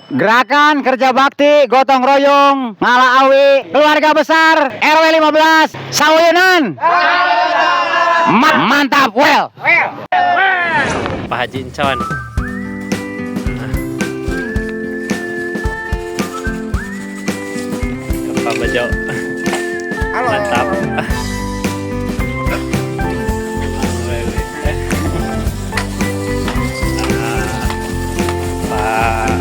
Gerakan Kerja Bakti Gotong Royong Ngala Awi Keluarga Besar RW 15 Sauyunan. Mantap, well. Pak Haji Encon. Pak Bejo. Halo. Mantap. Pak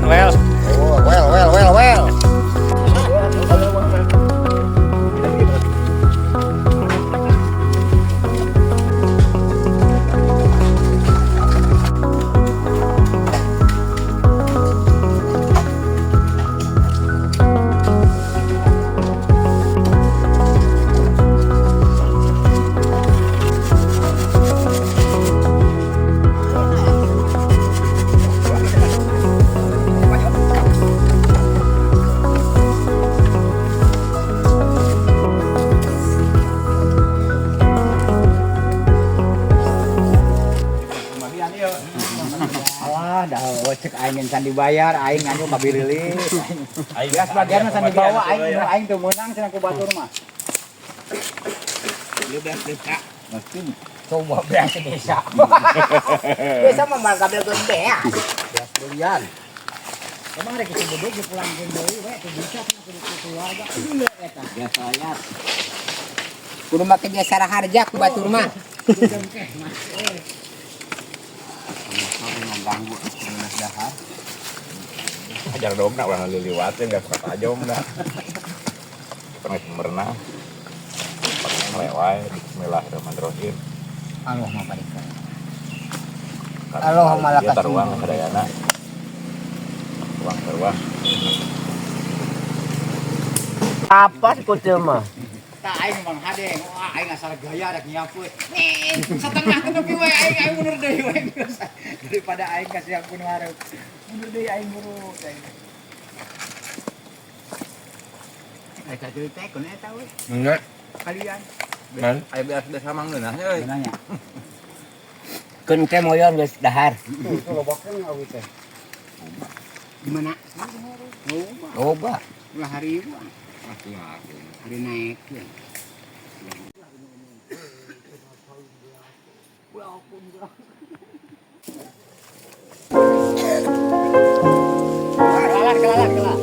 Well. Oh, well, well, well, well. Alah, dah cek aing can dibayar, aing anu kabililis. Ya sebagian mah can dibawa aing aing teu meunang cenah ku batur mah. Lu beas desa. Coba beas desa. Desa mah mal kabel gede ya. Beas belian. Emang rek kitu bedug dipulangkeun deui we teu bisa cenah kudu ku keluarga. Gila eta. Biasa ayat. Kudu make jasa harja ku batur mah. Mengganggu lunas dahar. Ajar dong nak ulah liliwat ya nggak suka tajam dah. Kita nggak merenah. Pakai ngelewai. Bismillahirrahmanirrahim. Allahumma barik. Allahumma Dia lakasih. taruang sadayana. Ruang taruang. Apa sih kucil mah? Tah aing mang hade, wah aing asal gaya rek nyiapkeun. Nih, setengah teu nepi we aing aing mundur deui we. Daripada aing kasih ampun hareup. Mundur deui aing buru. Eta deui teh kunaon eta we? Enggak. Kalian. Man. Ayo beas beas sama ngeunah euy. Nanya. Keun teh moyon geus dahar. Lobakeun awi teh. Di mana? Loba. Loba. Ulah hari ieu. Hari naik ya. Kelalan, kelalan, kelalan.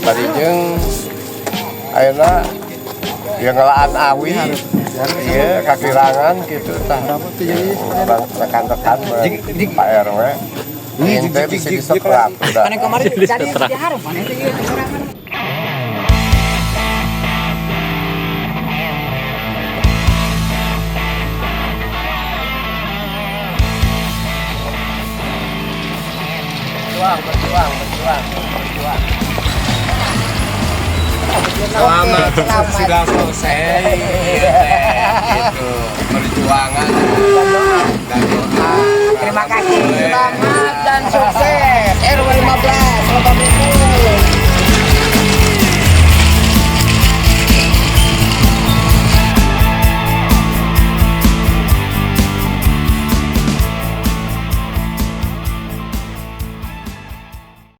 Bari jeung ayeuna ya ngelaan awi iya kakirangan gitu tah rekan-rekan Pak RW ini teh bisa disetrap udah. Kan yang kemarin tadi di hareup, mana itu ieu sorangan. Berjuang, berjuang, berjuang, berjuang. Selamat sudah selesai gitu perjuangan dan doa. Terima kasih. Selamat.